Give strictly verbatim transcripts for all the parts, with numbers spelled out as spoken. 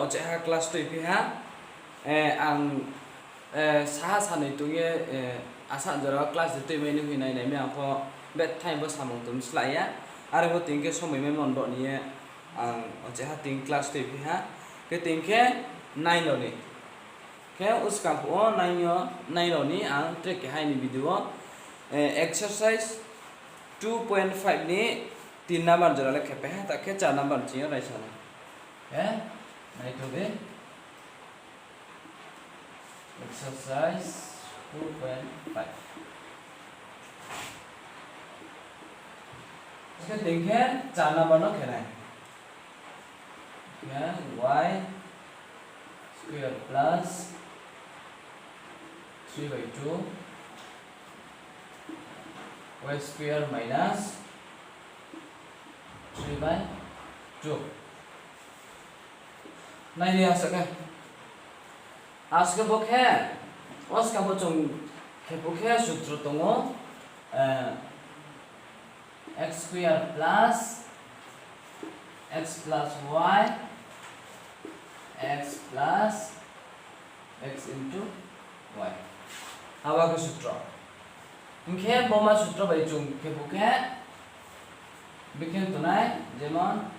Ocheha class tuiphi ha, ang saha sanoi tong ye, asa jora wo class de tuimai ni hing nai nai mi ang pho bethai bo samung tong slái ya. Are bo tini khe somoi maimo ni baoh ni ye ang ocheha tini class tuiphi ha. Khe tini khe nai lo ni. Khe uskang phuh wo nai yo, nai lo ni ang tre keha ni video wo, exercise two point five ni tin number jora le khepai ha, ta khe char number ching yo raisa nai. Khe nai tong di. Exercise two point five. Khe tini khe char number no khe nai. Khe y square plus three by two, y square minus three by two. Nai di asuh khe. Asuh khe bo khe, o skang bo chung khe bo khe sutro tong ou, x square plus x plus y, x plus x into y. Abo khe sutro. Hing khe bo ma sutro bai chung khe bo khe, bikhe tongnai, jemon,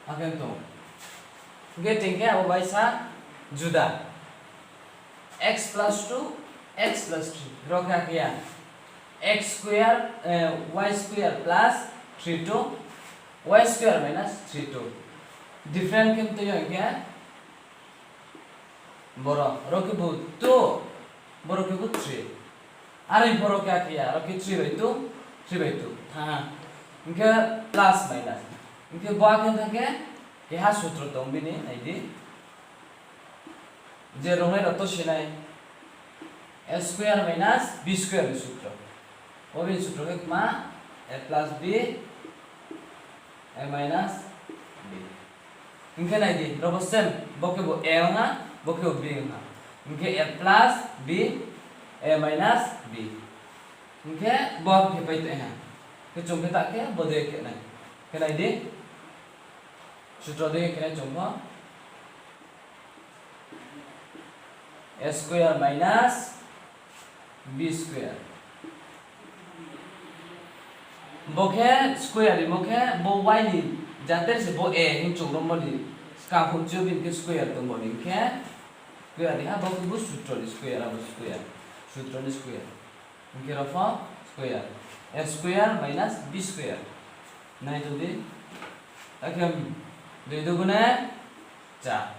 akhe tong. Hing khe tini khe abo bai sa juda. X plus two, x plus three. Ro khe akhe ya. X square, y square plus three two, y square minus three two. Different khe mtui yo hing khe, boro, ro khe bo two, boro khe bo three. Are pho ro khe akhe ya, ro khe three by two, three by two. Thanng ha. Hing khe plus minus. Hing khe bo akhe thanng khe, keha sutro tong bini, nai di. Je rongnai rao to sinai, a square minus b square ni sutro. Bo bini sutro khe kma, a plus b, a minus b. Hing khe nai di, ro bo same, bo khe bo a ong ha, bo khe bo b ong ha. Hing khe a plus b, a minus b. Hing khe bo khe pai tong ha. Khe chung khe ta khe bo de khe nai. Khe nai di, sutro de khe nai chung pho. A square minus b square. Bo khe square rimo khe bo y ni jater se bo a hing chung rommo ni skang phuh chi yo bini khe square tong bo ni hing khe square ri ha, bo khe bo sutro ni square, abo square, sutro ni square. Hing khe ro pho square, a square minus b square. Nai tong di. Akhe dui dugune char.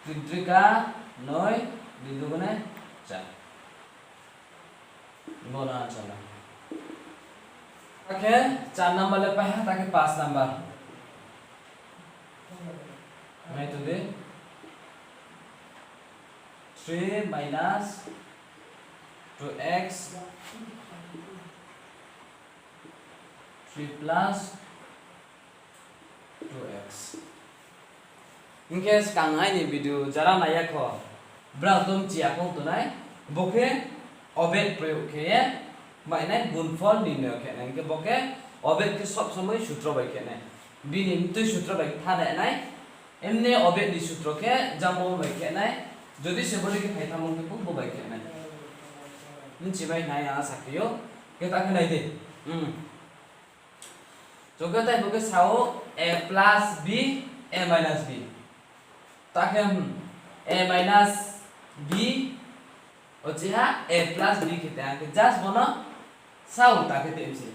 Tin trika noi, dui dugune char. Bo no answer na. Akhe char number le pai ha, ta khe panch number. Nai tong di. Three minus two x, three plus two x. Hing khe skang aini video jara nai ya kho, brao to mchi ya kho tongnai, bo khe obed proyog khe ye mainai gunphol nirnoy khe nai. Hing khe bo khe obed khe sob somoi sutro bai khe nai. Bini mtui sutro bai thanai nai. Emne obed ni sutro khe jamo bai khe nai. Jodi se bo dei khe phai thanngmo khe bo bai khe nai. Mchi mai nai ang asa khe ou. Khe ta khe nai di. Chung khe tei bo khe sa ou a plus b, a minus b. Ta khe a minus b, ocheha a plus b khe tei ha khe just bo no sa ou ta khe tei mi se.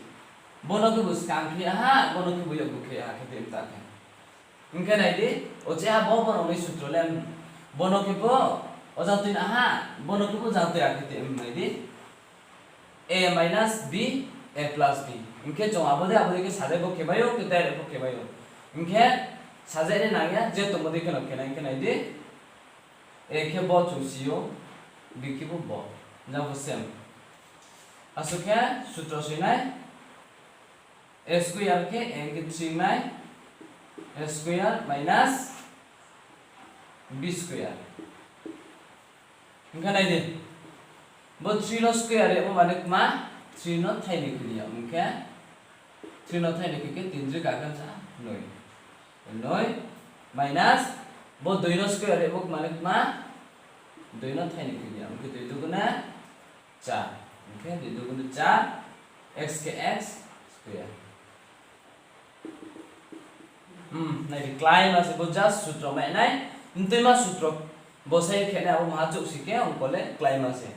Bo no khe bo skang khe ha, bo no khe bo yakgu khe ha khe tei mi ta khe. Hing khe nai di, ocheha bo bo rao ni sutro le, bo no khe bo, o jang tui na ha, bo no khe bo jang tui ya khe tei mi nai di. A minus b, a plus b. Hing khe chung abo dei abo dei khe sajai pho khe mai ou, khe direct pho khe mai ou. Hing khe sajai nai nang ya, je tongmo dei khe no khe nai, hing khe nai di. A khe bo chung si ou, b khe bo bo. Jang bo same. Asuh khe sutro soi nai. A square khe a khe three nai, a square minus b square. Hing khe nai di, bo three no square rimo mane kma, three no thaini khe ni ya, hing khe Three no thainoi khe khe tin three kakham sa noi. Noi minus bo dui no square ri bo kma le kma, dui no thainoi khe ya, hing khe dui duguna char, hing khe dui duguna char, x khe x square. Hmm, nai di, kláima se bo just sutro mai nai, mtuima sutro bo se khe nai, abo maha chouh si khe ongko le kláima se.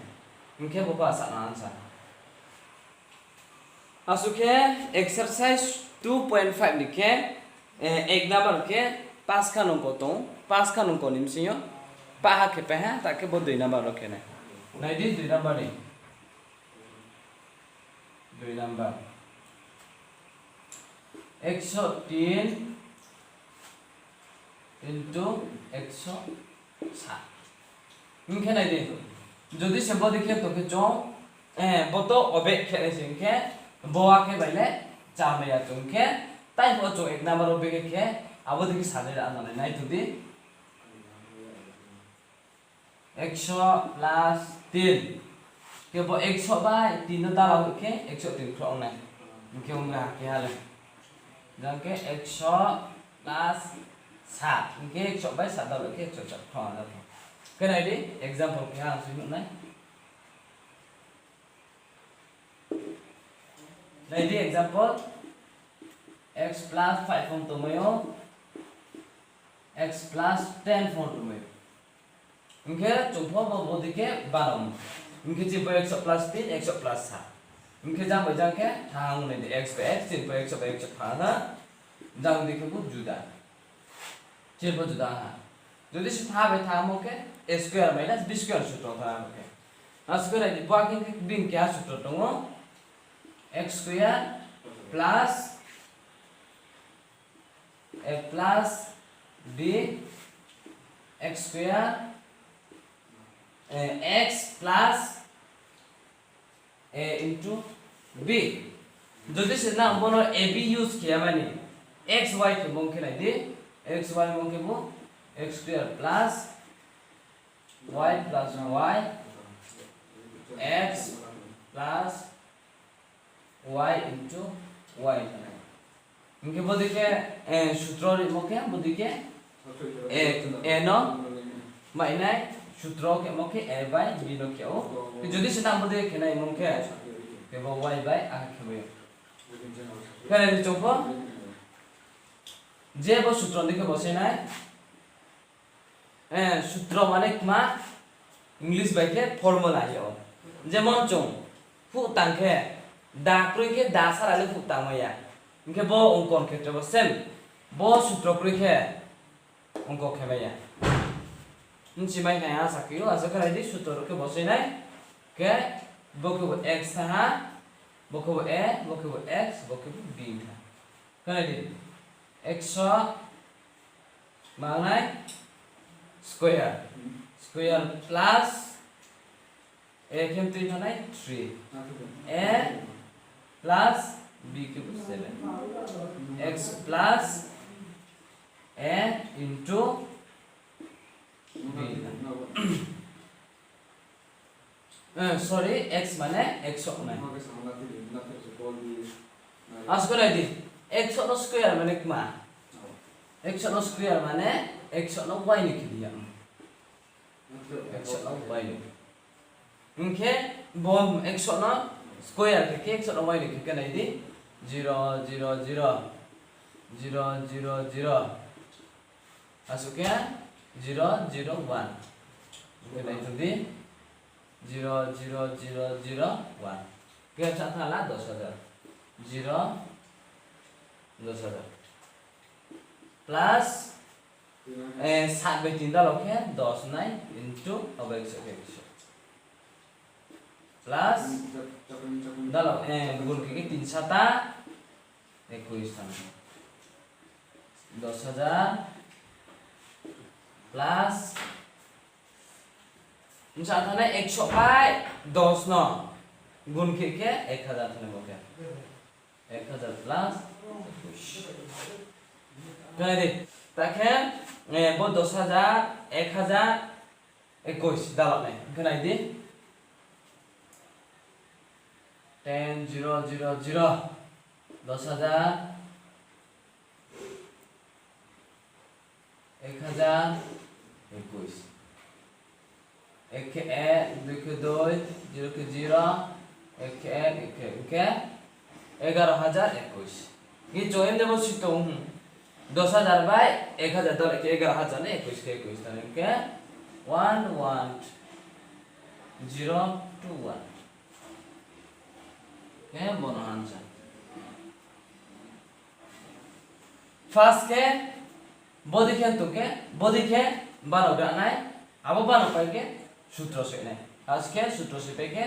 Hing khe bo pha sa na answer. Asuh khe exercise two point five ni khe, eh, ek number khe pas kha nungko tong, pas kha nungko ni bsing yo, paha khe pai ha, ta khe bo dui number ro khe nai. Nai di dui number ni. Dui number. Ekso tin into ekso sat. Hing khe nai di. Jodi se bo dei khe tong khe chung, eh, bo to obe khe nai se hing khe, bo a khe bai le chá mai ya chung khe, tai pho chung ek number wo bege khe, abo dei khe sa nai ra nai, nai tong di. Ekso plus tin. Khe bo ekso bai tin no dala hoih khe ekso tin khrouh ong nai. Hing khe ong ha khe ha le. Jang khe ekso plus sat. Hing khe ekso bai sat dala hoih khe ekso sat khrouh ong nai. Khe nai di, example khe ha ang soi nuh nai. Nai di example, x plus five pho tongmai ou, x plus ten pho tongmai ou. Hing khe chung pho bo, bo dei khe barom. Hing khe chini pho ekso plus tin, ekso plus sat. Hing khe jang bai jang khe thang nai di, x bai x, chini pho ekso bai ekso thang ha. Jang dei khe bo juda. Chini pho juda ha. Jodi se tha bai tha mo khe a square minus b square sutro tha mo khe. A square di bo khe bini keha sutro tong ou. X square plus a plus b x square, eh, x plus a into b. Jodi se nang bono a b use khe ya mani, x y khe mung khe nai di, x y mung khe bo x square plus y plus y, x plus y into y. Hing khe bo dei khe, eh, sutro rimo khe, bo dei khe, eh, a no mai nai, sutro khe mo khe a bai b no khe ou. Jodi se nang bo dei khe nai mung khe, khe bo y bai a khe bai. Khe nai di chung pho, je bo sutro dei khe bo se nai. Eh, sutro mane kma, English bai khe formula hing ou. Jemon chung, phuh tang khe, da kroi khe da sara le phuh tangmai ya. Hing khe bo ongko ni khetre bo same. Bo sutro kroi khe, ongko khe mai ya. Bchi mai nai asa khe ou, asa khe nai di sutro khe bo se nai. Khe, bo khe bo x tha ha, bo khe bo a, bo khe bo x, bo khe bo b tha. Khe nai di, ekso, mangnai square, square plus a khe tui thanai three, a plus b khe bo seven, x plus a into b. Eh, sorry, x mane ekso nai. Asko nai di, ekso no square mane kma? Ekso no square mane ekso no y ni khe di ya. Ekso no y ni. Hing khe bo ekso no square khe khe ekso no y ni khe khe nai di. Zero, zero, zero. Zero, zero, zero. Asuh khe zero, zero, one. Hing khe nai tong di. Zero, zero, zero, zero, one. Khe sa thanng la dos hajar. Zero, dos hajar. Plus, eh, sat bai tin dalo khe dos nai into abo ekso khe ekso. Plus, dalo, eh, gun khe khe tin sata ekuis thanng. Dos hajar plus, bsa thanai ekso bai dos no gun khe khe ek hajar thanai bo khe. Ek hajar plus ekuis. Khe nai di, ta khe, eh, bo dos hajar, ek hajar, ekuis dalo nai. Khe nai di. Ten, zero, zero, zero. Dos hajar, ek hajar ekuis. Ek khe ek, dui khe dui, zero khe zero, ek khe ek, ek khe ek, hing khe egaro hajar ekuis. Hing khe chung em debo si tong, dos hajar bai ek hajar dol khe egaro hajar ni ekuis khe ekuis, tale hing khe one one zero two one. Khe bono answer. First khe bodei khe tong khe, bodei khe bano gra nai, abo bano pai khe sutro soi nai. First khe sutro soi pai khe,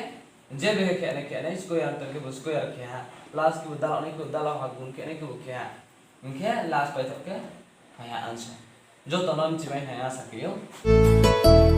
je bai khe khe nai khe nai, square tong khe bo square khe ha, plus khe bo dalao nai khe bo dalao ha, gun khe nai khe bo khe ha. Hing khe last paithaoh khe phai ha answer. Joto no mchimai hing ye asa khe ou.